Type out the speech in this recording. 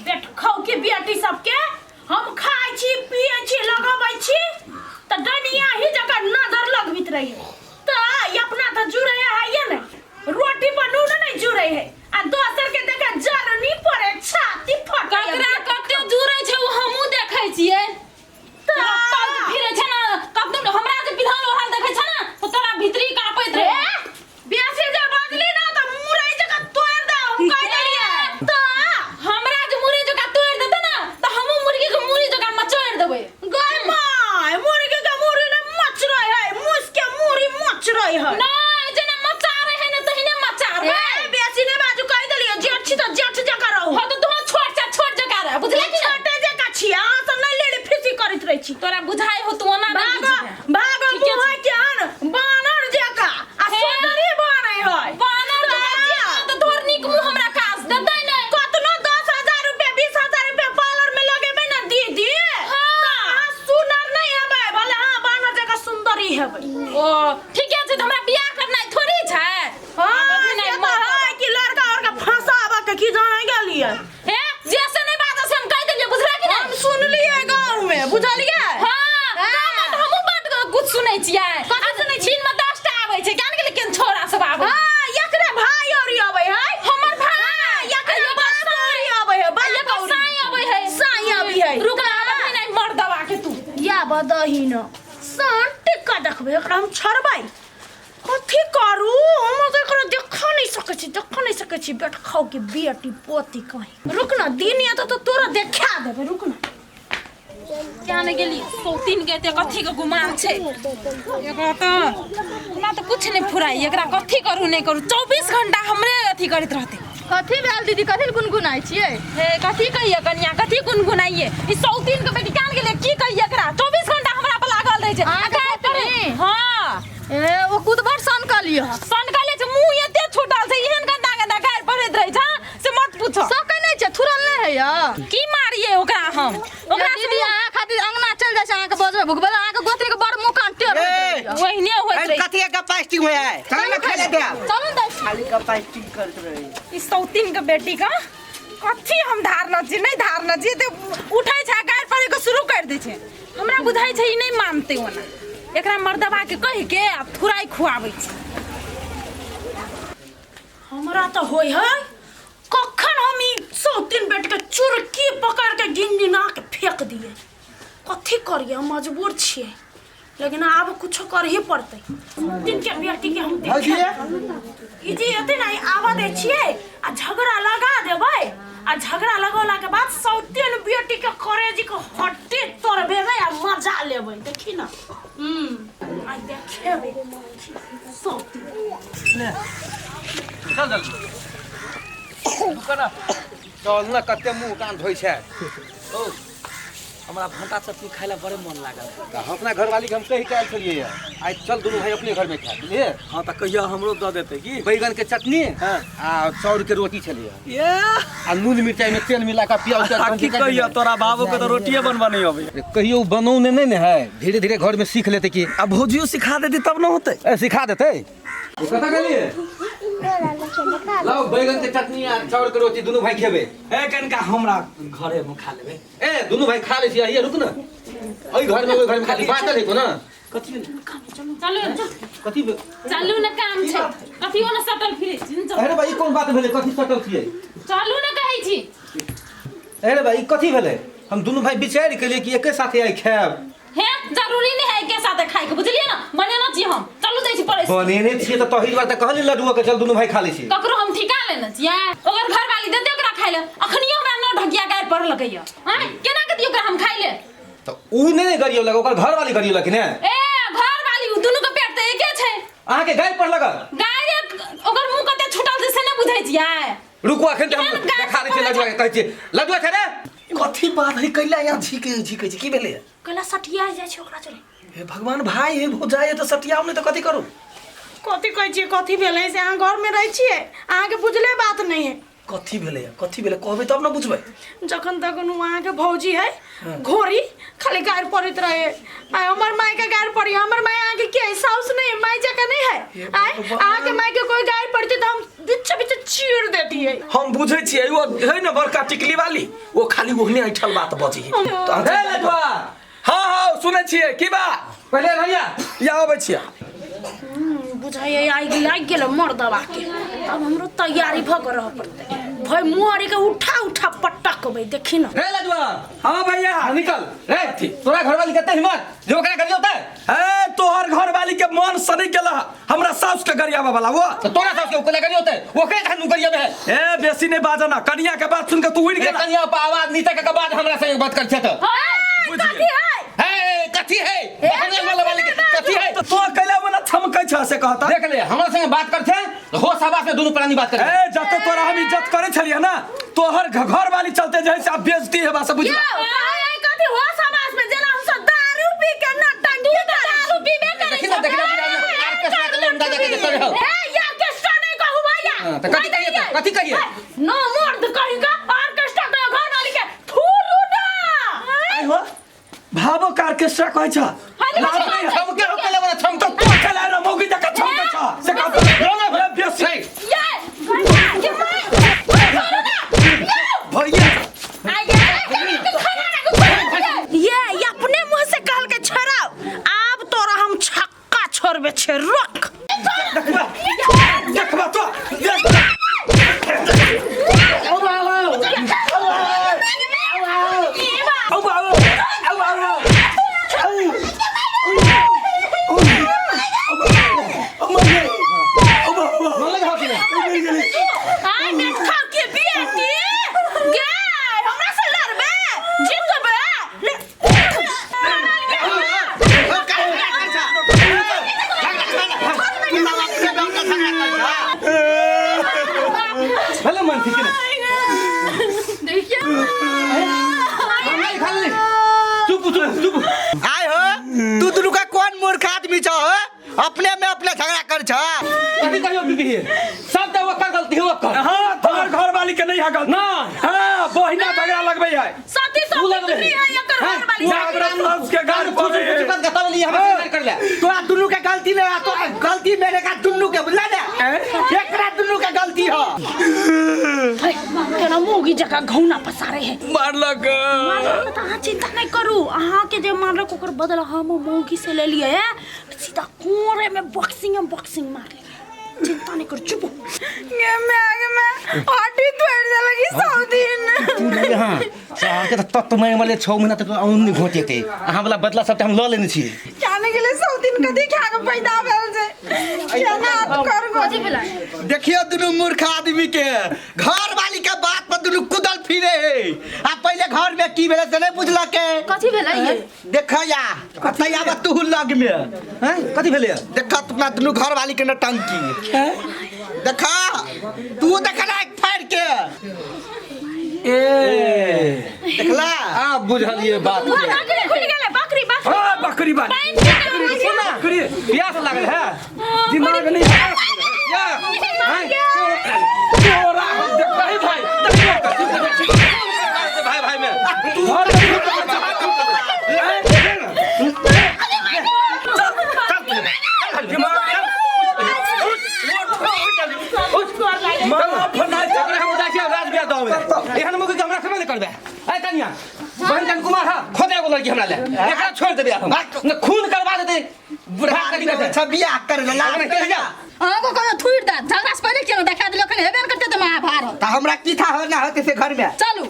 बेटखौ के बेटी सबके हम खाइ छी पियै छी लगबै छी तऽ डनिया ही जकाँ नजर लगबैत रहिए तऽ ई अपना तऽ जुड़ै है ने रोटी पर नून नहीं जुड़ै है आ दोसर के देखे जरनी पड़े छाती फटे ककरा कते जुड़ै छै ओ हमहूँ देखै छियै तऽ फिरै छै ने कखनो हमरा जे पिन्हल ओढ़ल देखै छै ने तऽ तोरा भीतरी काँपैत रहै बेसी जे बजली ना तऽ मुरई जकाँ तोड़ि दे हम कहि देलियै तऽ हमरा जे मुरी जकाँ तोड़ि देतै ने तऽ हमहूँ मुर्गी के मुरी जकाँ मचोड़ि देबै गय my मुर्गी के मुरी ने मच रहे है मुस के मुरी मच रहे है नहि जेना मचारै है ने तहिने मचारबै ए बेसी ने बाजू कहि देलियै जेठ छी तऽ जेठ जकाँ रहू हँ तऽ तोहर छोट छ छोट जकाँ रह बुझले कि नहि? छोटे जकाँ छी अहाँ सब नहि लेली फिसी करैत रहै छी तोरा बुझाइ हो तू ओना नहि भागो बुझबे भागो ठीके मुँह के हन बानर जकाँ आ हे। सुंदरी बनै है बानर जकाँ छियै ने, तऽ तोहर नीक मुँह हमरा काज देतै नहि कतनो 10,000 रुपया 20,000 रुपया पार्लर में लगेबै ना दीदी हाँ। तऽ अहाँ सुनर नहीं हेबै भले अहाँ बानर जकाँ सुंदरी हेबै ओ ठीके छै तऽ हमरा बियाह करनाइ थोड़ी छै हाँ अभी से नहि तऽ मरब। है कि लड़का और के फंसाबऽ के की जाने गेलियै हे जे से नहि बाजऽ से हम कहि देलियै बुझला कि हम नहि सुनलियै गाँव में बुझलियै हाँ हाँ। गाँवमे तऽ हमहूँ बड्ड कुछ सुनै छियै कथी सुनै छी दिनमे 10 टा आबै छै ज्ञान गेलै केहन छोरा सब आबै हाँ एकरे भाई और अबै है हमर भाई एकरे आ एकर बाप और अबै है आ बाप एकर औरी। साई आबै है साई आबै है। रुक ना आबै है नहि मर दवा के तू या बदही न सन टिक्का देखबै एकरा हम छोड़बै कथी करू हम तऽ एकरा देखऽ नहि सकै छी देखऽ नहि सकै छी बेट खाउ के बेटी पोती कहीं रुक ना दिन एतौ तऽ तोरा देखा देबै रुक ना क्या ने गेली सौतीन के एते कथी के गुमान छै एकरा तऽ हमरा तऽ कुछ नहि फुराइ एकरा कथी करू नहि करू 24 घंटा हमरे अथी करैत रहतै कथी भेल दीदी कथी लए गुनगुनाइ छियै हे कथी कहिए कनिया कथी गुनगुनाइए ई सौतीन के बेटी क्या ने गेलै की कहिए एकरा 24 घंटा हमरा पर लागल रहै छै अहाँके आ गाय पत्नी? पड़े हँ ए ओ कुदबर सन कऽ लिअ सनकले छै मुंह एते छूटल छै एहन गंदा गंदा गारि पढ़ैत रहै छै से मत पूछो सकै नहि छै थुरल नहि होइए की मारिए ओकरा हम ओकरा दीदी अहाँ खातिर अंगना चलि जाइ छै अहाँके बजबै भुकबै अहाँके गोतरी के बड़ मुँह कान टेढ़ होइत रहैए। ओहिने होइत रहै कथी के प्लास्टिक में है चल ना खेले दे चलू ने दाइ। खाली का प्लास्टिक करत रही ई सौतीन के बेटी का कथी हम धारना छी नहि धारना छी तऽ उठै छै आ गारि पढ़ै के शुरू कर दै छै हमरा बुझाइ छै ई नहि मानतै ओना एकरा मर्दबा के कहि के आ थुराइ खुआबै छै हमरा तऽ होइ है कखन हम ई सौतीन बेट के चुरकी पकड़ के गिनगिना के फेंक दिए कथी करिए हम मजबूर छियै लेकिन आब कुछो करही पड़तै दिन के बेटी के हम भौजी ई जे एते ने आबऽ दै छियै आ झगड़ा लगा देबै आ झगड़ा लगौला के बाद सौतीन बेटी के करेजी के हड्डी तोड़बेबै आ मजा लेबै देखी ना आ देखेबै सौतीन चल जल्दी चल ना कते मुंह कान धोइ छै ओ हमरा भंटा चटनी खाय ला बड़े मन लागल तऽ हम अपना घरवाली के हम कहि के आयल छलियै यऽ आइ चल दुनू भाई अपने घर में खाय बुझलियै हाँ तऽ कहिया हमरो दऽ देतै की बैगन के चटनी हाँ। आ चाउर के रोटी छलियै ए आ नून मिरचाई में तेल मिला के प्याज आ की कहिया तोरा बाबू के तऽ रोटिए बनबऽ नहीं अबै कहियो बनौने नहीं ने है धीरे धीरे घर में सीख लेते की आ भौजियो सिखा देती तब न होतै ए सिखा देते कतऽ गेलियै लाओ बैगन के चटनी आ चाउर के रोटी दुनू भाई खेबै ए कनिका हमरा घरे में खा लेबै ए दुनू भाई खा लै छी आइए रुक ना ओहि घर में ओहि घर में खाली बाटल है को ना कथी चलू कथी चलू ने काम छै कथियो ने सटल फिरै छी ने चलू। अरे भाई ई कोन बात भेलै कथी सटल छियै चलू ने कहै छी अरे भाई ई कथी भेलै हम दुनू भाई विचारि केलियै कि एके साथे आइ खायब हे जरूरी नहीं है एके साथे खाए के बुझलिए ना बनेना छी हम चलू जाइ छी पड़ोस बनेने छियै तऽ तही दुआरे तऽ कहली लड्डुआ के चल दुनू भाई खा लै छी ककरो हम ठिका लेने छियै ओकर घरवाली देते ओकरा खाइ ले अखनियो हमरा नौ ढकिया गारि पढ़ लगैया आँय केना के दियौ ओकरा हम खाइ ले तऽ ऊ नहि ने गरियौलक ओकर घरवाली गरियौलक ने ए घरवाली उ दुनू के पेट तऽ एके छै अहाँके गारि पढ़ लगल गारि ओकर मुंह कते छूटल छै से नहि बुझै छियै रुकू अखन तऽ हम केहन गारि देखा दै छियै लड्डुआ के कहै छियै लड्डुआ छै रे कथी बात है कैला यहाँ झीके झीके छी की भेलै कैला सटिया जाइ छै ओकरा चले हे भगवान भाई हे भौजाई हे तऽ सटियाउ नहि तऽ कथी करू कथी कहै छियै कथी भेलै से अहाँ घरमे रहै छियै अहाँके बुझले बात नहि है कथी भेलै कथी भेलै कहबै तब ने बुझबै जखन तखन ओ अहाँके भौजी है घोड़ी खाली गारि पड़ैत रहे आय हमर माय के गारि पड़ी हमर माय अहाँके के है साउस नहीं है माय जकाँ नहीं है आय अहाँके माय के कोई गारि पड़ती तऽ हम बीच बीच चीर देती है हम बुझै छियै ओ है ने बड़का टिकली वाली ओ खाली ओहने ऐठल बात बजै है तऽ अहाँ हे लजुआ हाँ हाँ सुनै छियै की बात पहिले भैया या अबै छियै बुझाइए आगि लागि गेल मर्दबा के अब हमरो तैयारी भऽ के रह पड़तै भाई मुहरी के उठा उठा पटकबै देखी न रे लजुआ हाँ भैया निकल रे तोरा घरवाली कते हिम्मत जो ओकरा गरियो ते हे तोहर घरवाली के मन सनी गेल हमरा साउस के गरियाबा वाला वो तो तोरा सास के ओकरा गरियो ते ओकरे खान नु गरियाबे है ए बेसी नहीं बाजना कनिया के बात सुन के तू उड़ रे गेला कनिया पर आवाज नीचे के बाद हमरा से बात कर छे तो कथी है हे कथी है कनिया वाला वाली के कथी है तो तो कैला मना छमकै छ से कहता देख ले हमरा संगे बात कर छे होश आवाज में दोनों प्राणी बात कर ए जते तोरा हम इज्जत करे छलियै ना तोहर घर वाली चलते जे से अब बेइज्जती हेबा से बुझ यौ कहै है कथी हो समाज में जेना हम सब दारू पी के नटंकी दारू पीबे करै देखी ना देखी ना आर्केस्ट्रा के लंडा जाके के करे हो ए यार ऑर्केस्ट्रा नहीं कहू भैया हाँ, तो कथी कहिए तो? कथी कहिए? नो मर्द कहीं का ऑर्केस्ट्रा के घर वाली के थूरू ना आइ हो भावो का ऑर्केस्ट्रा कहै छ लाज नहीं है। छमके हो केले वाला छम तो तो कैला ना मौगी जका छमकै छ से कहता ना ए, बेसी नहीं ये भैया ये मैं छोड़ो ना भैया ये ये अपने मुंह से कहल के छोड़ाओ आब तोरा हम छक्का छोड़बे छे रख देखबा देखबा तो देखबा औ बाबू औ बाबू आइ देखा के बेटी गे हमरा से लड़बे जीतबे ले भले मन ठीक है देखिए नहीं खा ले चुप चुप चुप आय हो तू दुनू का कौन मूर्ख आदमी छ हो अपने में अपने झगड़ा कर छ कथी कहियो बीबी सब तऽ ओकर गलती है ओकर हाँ तोहर घर वाली के नहीं है गलती ना। हाँ बहिना झगड़ा लगबै है सती उ लगबे सती है एकर घर वाली वो हमरा सास के घर पर है। चुप चुप लिए हमरा कर ले तोरा दुनू के गलती नहीं है तोरा गलती मेरे का दुनू के बुझला ने एकरा दुनू के गलती हो केना मोगी जका घौना पसारे है मारलक मारलक तऽ अहाँ चिंता नहीं करू अहाँ के जे मारलक ओकर बदला हम मौगी से ले लिए सीधा कोरे में बॉक्सिंग में बॉक्सिंग मार लिए चिंता नहीं करू चुप गे मैं गे मैं हड्डी तोड़ देलक ई सब दिन हाँ अहाँके तऽ तत्व मारि मारले 6 महीना तक अउन नहि घोटेतै अहाँ वाला बदला सबटा हम लऽ लेने छी जाने के लिए सब दिन कथी खा के पैदा भेल छै केना कर कथी भेलै देखियो दुनू मूर्ख आदमी के घर वाली के बात पर दुनू कुदल फिरे है आ पहले घर में की भेलै से नहीं बुझलक के कथी भेलै ये देख या कतै आब तू लग में हैं कथी भेलै देख अपना दुनू घर वाली के नटंकी देखा तू देखला एक फाड़ के ए देखला आब बुझलिए बात के। बकरी खुलि गेलै बकरी बकरी हाँ बकरी बाली पानि पी के रहल छै। बकरी प्यास लागल है दिमाग नहीं है या हैं? तोरा हम देखबही भाई देखबो कथी भाई भाई में तू घर मामा फनाइ ओकरा हम जाइ छियै राज बियाह दऽ एहन मौके के हमरा खेबे नहि करबै ऐ कनिया बहन जन कुमार हा खोदे एगो लड़की हमरा ले एकरा छोड़ देबै हम न खून करवा देतै बुढ़ा करी देतै अच्छा बियाह कर ला ओकरा कहि जा अहाँके कोनो थुरि दा झगड़ा से पहिले केना देखा देलक हेबे ने करतै तऽ महाभारत त हमरा की था हो ना होते से घर में चलू